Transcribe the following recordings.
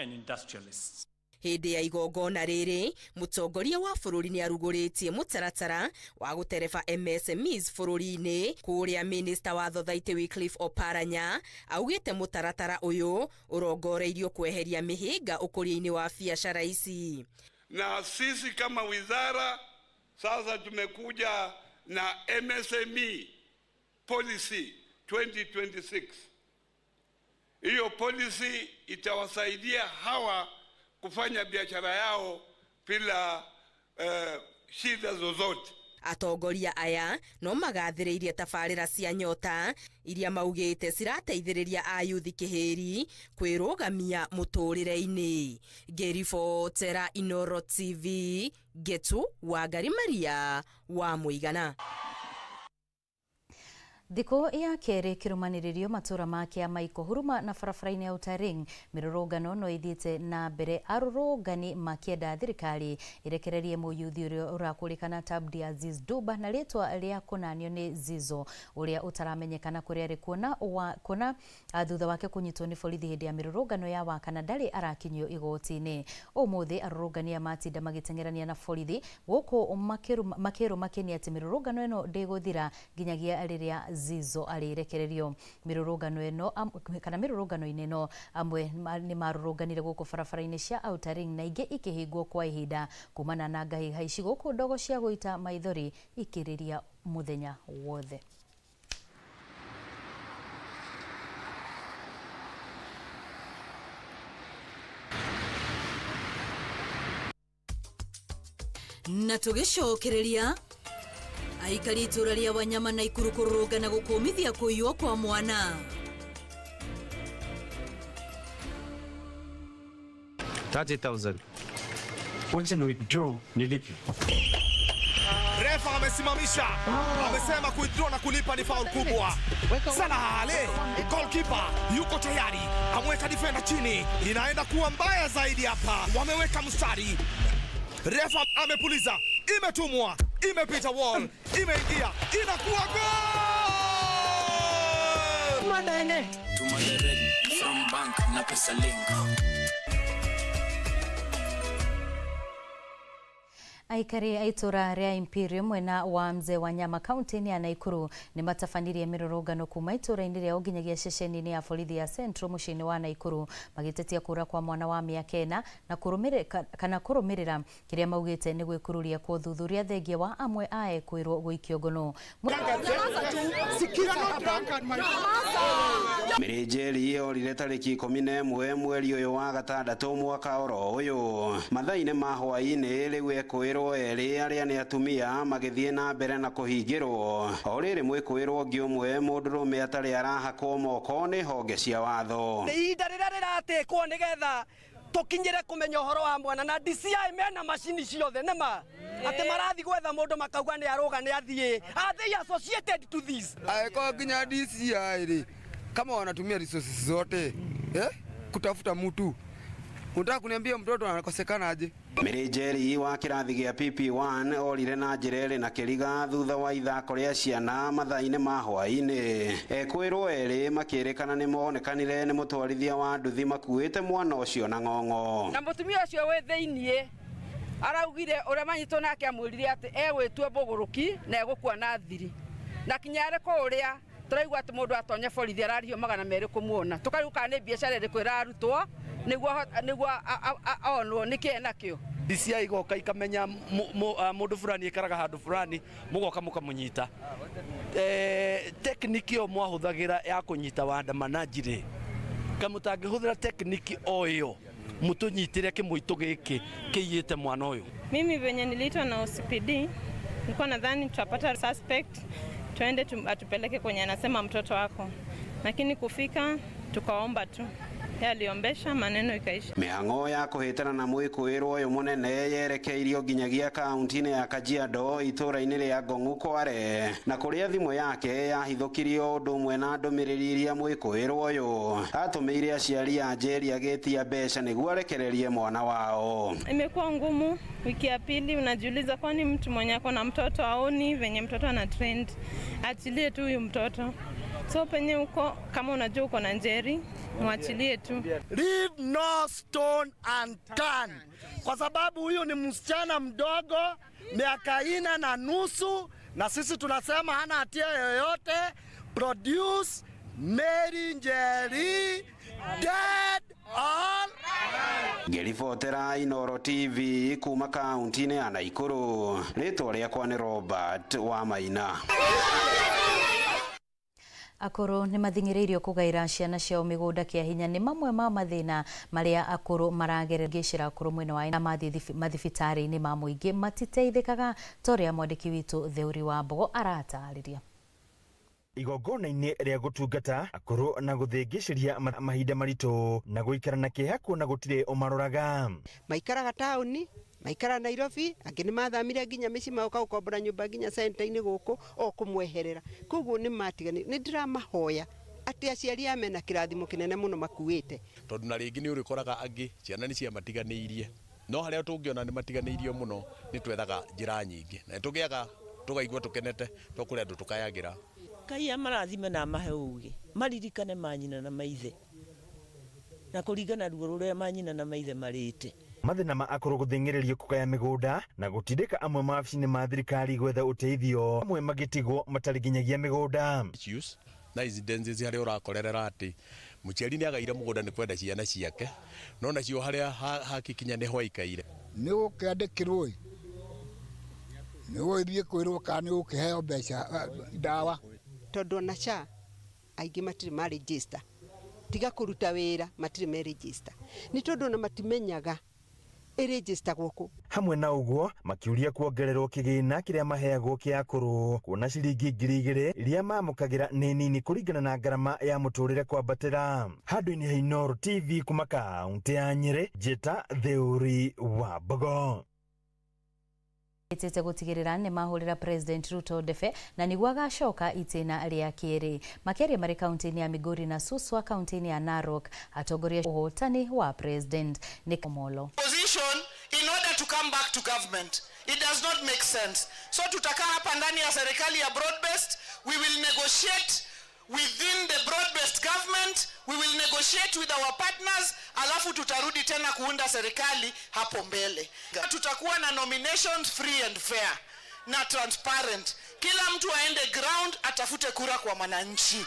and industrialists. Hĩndĩ ya igongona rĩrĩ, mũtongoria wa bũrũri nĩ arugũrĩtie mũtaratara wa gũtereba MSMEs bũrũri-inĩ, kũrĩa minista wa thothaitĩ Wycliffe Oparanya augĩte mũtaratara ũyũ ũrongoreirio kweheria mĩhĩnga ũkũria-inĩ wa biacara ici. Na sisi kama wizara sasa tumekuja na MSME policy 2026. Hiyo policy itawasaidia hawa kufanya biashara yao bila shida zozote. Atongoria aya no magathĩrĩirie tabarĩra cia Nyota iria maugĩte cirateithĩrĩria ayuthi kĩhĩri kwĩrũgamia mũtũrĩre-inĩ. Ngĩribotera Inooro TV, Ngetu Wangari Maria wa Mũigana. Thikũ ya kerĩ kĩrũmanĩrĩrio matũra ma Kĩamaiko, Huruma na barabara-inĩ ya Outer Ring, mĩrũrũngano no ĩthiĩte na mbere, arũrũngani makĩenda thirikari ĩrekererie mũyuthi ũrĩa ũrakũrĩkana ta Abdi Aziz Duba na rĩtwa rĩa kũnanio nĩ Zizo, ũrĩa ũtaramenyekana kũrĩa arĩ, kuona thutha wake kũnyitwo nĩ borithi hĩndĩ ya mĩrũrũngano ya Wakana ndarĩ arakinyio igoti-inĩ. Ũmũthĩ arũrũngani aya matinda magĩteng'erania na borithi gũkũ makĩrwo makenia atĩ mĩrũrũngano ĩno ndĩgũthira nginyagia rĩrĩa Zizo arĩrekererio. Mĩrũrũngano ĩno kana mĩrũrũngano-inĩ ĩno amwe nĩ marũrũnganire gũkũ barabara-inĩ cia Outer Ring na ingĩ ikĩhingwo kwa ihinda kumana na ngahi haici gũkũ ndogo cia gũita maithori ikĩrĩria mũthenya wothe. Na tũgĩcokereria aikari itũra rĩa Wanyama na Ikuru kũrũrũngana gũkũmithia kũiywo kwa mwana. 30,000. Wacha ni withdraw nilipe. Refa amesimamisha, amesema kuwithdraw na kulipa ni foul kubwa. Salah Ale, goalkeeper yuko tayari, ameweka defender chini, inaenda kuwa mbaya zaidi hapa. Wameweka mstari, refa amepuliza, imetumwa, imepita wall, imeingia, inakuwa goal! Madene. Tuma direct from bank na pesa link. Aikari a itũra rĩa Imperium mwena wa Mzee Wanyama kaunti-inĩ ya Nakuru nĩ matabanirie mĩrũrũngano kuma itũra-inĩ rĩao nginyagia ceceni-inĩ ya borithi ya Central mũciĩ-inĩ wa Nakuru, magĩtetia kũra kwa mwana wa mĩaka 4 na kana kũrũmĩrĩra kĩrĩa maugĩte nĩ gwĩkururia kwa ũthuthuria thengia wa amwe a ekwĩrwo gũikio ngono. Mĩrĩnjeri yorire tarĩki 11 mweri ũyũ wa gatandatũ mwaka oro ũyũ mathaa-inĩ ma hwaĩ-inĩ rĩu ekwĩrwo erĩ arĩa nĩ atumia magĩthiĩ na mbere na kũhingĩrwo. O rĩrĩ mwĩkũĩrwo ũngĩ ũmwe mũndũrũme atarĩ arahakwo moko nĩ honge cia watho. Nĩ ihinda rĩrĩa rĩratĩkwo nĩgetha tũkinyĩre kũmenya ũhoro wa mwana, na DCI mena macini ciothe nĩma atĩ marathi gwetha mũndũ makauga nĩ arũga nĩ athiĩ. Are they associated to this? Angĩkorwo nginya DCI rĩ, kama wanatumia resources zote kutafuta mtu, unataka kuniambia mtoto anakosekana aje? Mĩrĩnjeri wa kĩrathi gĩa PP1 orire na njĩra ĩrĩ na kĩriga thutha wa ithako rĩa ciana mathaa-inĩ ma hwaĩ-inĩ. Ekwĩrwo erĩ makĩrĩkana nĩ monekanire nĩ mũtwarithia wa nduthi makuĩte mwana ũcio na ng'ong'o. Na mũtumia ũcio wĩ thĩiniĩ araugire ũrĩa manyitwo nake amwĩrire atĩ egwĩtua mbũgũrũki na egũkua na thiri, na kinya arĩ kũrĩa tũraigua atĩ mũndũ atonye borithi ararĩhio 200 kũmuona, tũkarigwo kana nĩ biacara ĩrĩkũ ĩrarutwo nĩguo onwo nĩkĩ enakĩo. DCI igoka ikamenya mũndũ fulani ikaraga handũ fulani, mũgoka mũkamũnyita. Tekniki ĩyo mwahũthagĩra ya kũnyita waandamanaji rĩ, kamũtangĩhũthĩra tekniki o ĩyo mũtũnyitĩre kĩmũitũ gĩkĩ kĩiyĩte mwana ũyũ. Mimi venye niliitwa na OCPD nilikuwa nadhani tutapata suspect tuende atupeleke kwenye anasema mtoto wako, lakini kufika tukaomba tu, yeye aliombesha maneno ikaisha. Mĩhang'o ya kũhĩtana na mwĩkũĩrwo ũyũ mũnene yerekeirio nginyagia kaunti-inĩ ya Kajiado itũũra-inĩ rĩa Ngong'u Kware, na kũrĩa thimũ yake yahithũkirio ũndũ ũmwe na ndũmĩrĩri iria mwĩkũĩrwo ũyũ atũmĩire aciari a Njeri agĩtia mbeca nĩguo arekererie mwana wao. Imekuwa ngumu. Wiki ya pili unajiuliza, kwani mtu mwenye ako na mtoto aoni venye mtoto ana trend, achilie tu huyu mtoto. So penye uko, kama unajua uko na Njeri, mwachilie tu. Leave no stone unturned, kwa sababu huyu ni msichana mdogo miaka 4.5, na sisi tunasema hana hatia yoyote. Produce Mary Njeri dead or Ngĩribotera Inooro TV kuma kaunti-inĩ ya Naikuru, rĩtwa rĩakwa nĩ Robert Wamaina. Akũrũ nĩ mathing'ĩrĩirio kũgaĩra ciana ciao mĩgũnda kĩa hinya nĩ mamwe ma mathĩna marĩa akũrũ maragerera. Ngĩcĩra akũrũ mwena wa na mathiĩ mathibitarĩ-inĩ ma mũingĩ matiteithĩkaga ta ũrĩa mwandĩki witũ Theuri wa Mbogo aratarĩria. Igongona-inĩ rĩa gũtungata akũrũ na gũthĩngĩcĩria mahinda maritũ na gũikara na kĩeha kuona gũtirĩ ũmaroraga. Maikaraga taũni, maikara Nairobi, angĩ nĩ mathamire nginya mĩciĩ magoka gũkombora nyũmba nginya centa-inĩ gũkũ o kũmweherera. Koguo nĩ matigani, nĩ ndĩramahoya atĩ aciari aya mena kĩrathimo kĩnene mũno makuĩte. Tondũ na rĩngĩ nĩ ũrĩkoraga angĩ ciana nĩ ciamatiganĩirie, no harĩa tũngĩona nĩ matiganĩirio mũno nĩ twethaga njĩra nyingĩ na nĩtũgĩaga tũkaigua tũkenete tondũ kũrĩ andũ tũkayagĩra. Ngai amarathime na amahe ũgĩ, maririkane manyina na maithe na kũringana ruo rũrĩa manyina na maithe marĩte. Mathĩna ma akũrũ gũthing'ĩrĩrio kũgaya mĩgũnda na gũtindĩka amwe mawabici-inĩ ma thirikari gwetha ũteithio, amwe magĩtigwo matarĩ nginyagia mĩgũnda. Issues na incidences harĩa ũrakorerera atĩ mũciari nĩ agaire mũgũnda nĩ kwenda ciana ciake, no nacio harĩa hakikinya nĩho aikaire. Nĩ gũkĩandĩkĩrwo ĩ, nĩ gũgĩthiĩ kwĩrwo kana nĩ gũkĩheo mbeca ndawa. Tondũ ona SHA aingĩ matirĩ ma register, tiga kũruta wĩra matirĩ me register, nĩ tondũ ona matimenyaga ĩrĩnjĩstagwo kũ. Hamwe na ũguo makiuria kuongererwo kĩgĩna kĩrĩa maheagwo kĩa akũrũ kuona ciringi 2,000 iria mamũkagĩra nĩ nini kũringana na ngarama ya mũtũrĩre kwambatĩra. Handũ-inĩ ha Inooro TV kuma kaunti ya Nyĩrĩ, Njĩta Theuri wa Mbogo. Ĩtĩte gũtigĩrĩra nĩ mahũrĩra President Ruto ndebe na nĩguo agacoka itĩna rĩa kerĩ. Makĩaria marĩ kaunti-inĩ ya Migori na Suswa kaunti-inĩ ya Narok, atongoria ũhotani wa President Nick Omolo. Position in order to come back to government. It does not make sense. So tutakaa hapa ndani ya serikali ya broad-based, we will negotiate within the broad-based government, we will negotiate with our partners, alafu tutarudi tena kuunda serikali hapo mbele. Tutakuwa na nominations free and fair na transparent. Kila mtu aende ground atafute kura kwa mwananchi.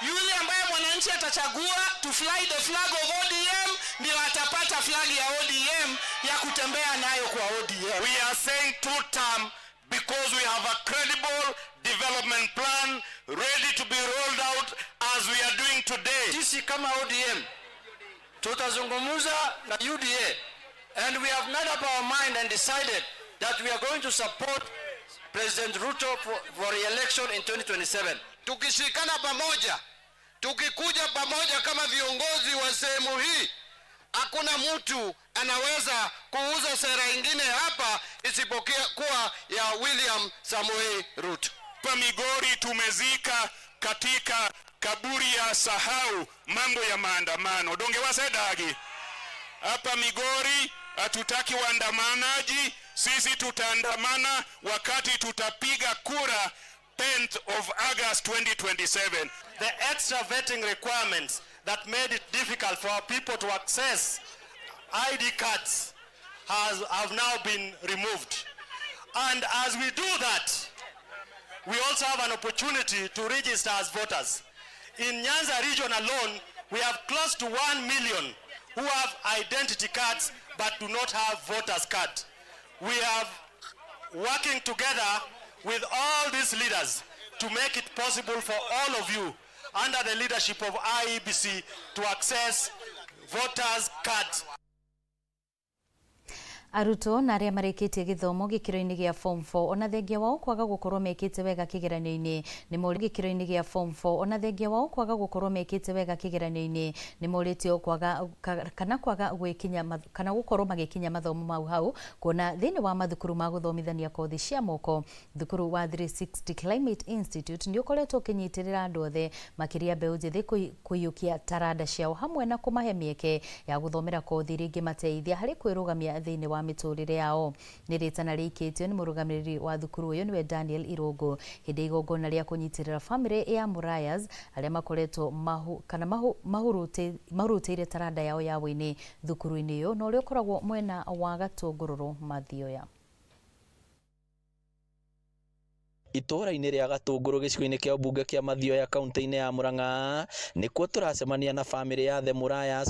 Yule ambaye mwananchi atachagua to fly the flag of ODM ndio atapata flag ya ODM ya kutembea nayo kwa ODM. We are saying two term because we have a credible development plan ready to be rolled out as we are doing today. Sisi kama ODM tutazungumza na UDA and we have made up our mind and decided that we are going to support President Ruto for re-election in 2027. Tukishikana pamoja, tukikuja pamoja kama viongozi wa sehemu hii, hakuna mtu anaweza kuuza sera ingine hapa isipokuwa ya William Samoei Ruto. Hapa Migori tumezika katika kaburi ya sahau mambo ya maandamano. Donge wasedagi. Hapa Migori hatutaki waandamanaji, sisi tutaandamana wakati tutapiga kura 10th of August 2027. The extra vetting requirements that made it difficult for our people to access ID cards have now been removed. And as we do that, we also have an opportunity to register as voters. In Nyanza region alone, we have close to 1 million who have identity cards but do not have voters card. We are working together with all these leaders to make it possible for all of you under the leadership of IEBC to access voters cards. Arutwo na arĩa marĩkĩtie gĩthomo gĩkĩro-inĩ gĩa form 4 ona thengia wao kwaga gũkorwo mekĩte wega kĩgeranio-inĩ nĩ gĩkĩro-inĩ gĩa form 4 ona thengia wao kwaga gũkorwo mekĩte wega kĩgeranio-inĩ nĩ morĩtio kwaga kana kwaga gwĩkinya kana gũkorwo magĩkinya mathomo mau hau kuona thĩinĩ wa mathukuru ma gũthomithania kothi cia moko. Thukuru wa 360 Climate Institute nĩ ũkoretwo ũkĩnyitĩrĩra andũ othe makĩria mbeũ njĩthĩ kũiyũkia taranda ciao hamwe na kũmahe mĩeke ya gũthomera kothi iria ingĩmateithia harĩ kwĩrũgamia thĩinĩ wa wa mĩtũrĩre yao. Nĩ rĩtana rĩikĩtio nĩ mũrũgamĩrĩri wa thukuru ũyũ nĩwe Daniel Irũngũ hĩndĩ ya igongona rĩa kũnyitĩrĩra bamĩrĩ ya Murayas arĩa makoretwo mahu, kana mahu, mahurutĩire taranda yao ya wũini thukuru-inĩ ũyũ na ũrĩa ũkoragwo mwena wa Gatũngũrũrũ Mathioya. Itũũra-inĩ rĩa Gatũngũrũ gĩcigo-inĩ kĩa mbunge kĩa Mathioya kaunti-inĩ ya Murang'a nĩkuo tũracemania na bamĩrĩ ya The Murayas.